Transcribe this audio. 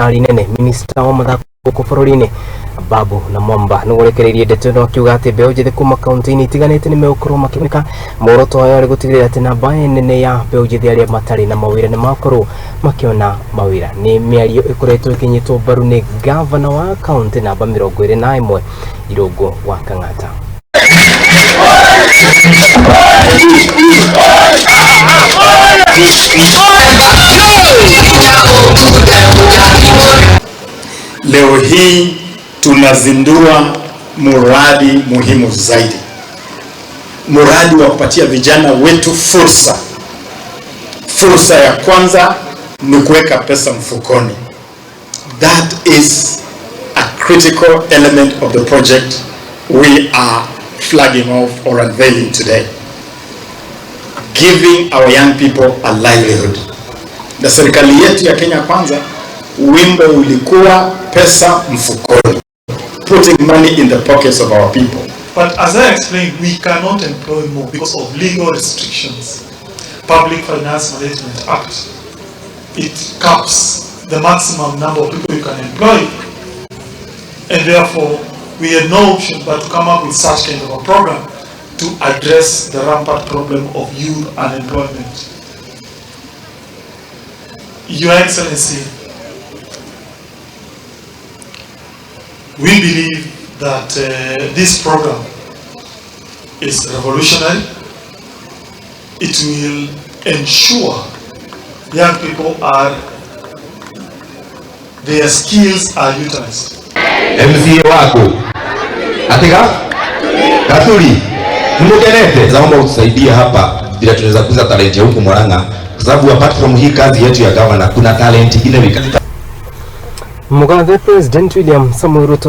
Thirikari nene. Minista wa mathako gũkũ bũrũri-inĩ Babu na Mwamba nĩgũrekereirie ndeto ĩno, akiuga atĩ mbeũ njĩthĩ kuma kaunti-inĩ itiganĩte nĩ megũkorwo makĩgunĩka. Muoroto wao arĩ gũtigĩrĩra atĩ namba nene ya mbeũ njĩthĩ arĩa matarĩ na mawĩra nĩ makorwo makĩona mawĩra. Nĩ mĩario ĩkoretwo ĩkĩnyitwo mbaru nĩ gavana wa kaunti namba 21 Irũngũ wa Kang'ata. Leo hii tunazindua mradi muhimu zaidi, mradi wa kupatia vijana wetu fursa. Fursa ya kwanza ni kuweka pesa mfukoni. That is a critical element of the project we are flagging off or unveiling today. Giving our young people a livelihood. Na serikali yetu ya Kenya Kwanza, wimbo ulikuwa pesa mfukoni, putting money in the pockets of our people. But as I explained, we cannot employ more because of legal restrictions. Public Finance Management Act, it caps the maximum number of people you can employ, and therefore we had no option but to come up with such kind of a program to address the rampant problem of youth unemployment. Your Excellency, we believe that this program is revolutionary. It will ensure young people are, their skills are utilized. MCA wako atiga Gaturi, nimukenete. Naomba utusaidie hapa vile tunaweza kuza talent ya huku Murang'a, kwa sababu apart from hii kazi yetu ya governor kuna talent ingine. Mugathe President William Samoei Ruto.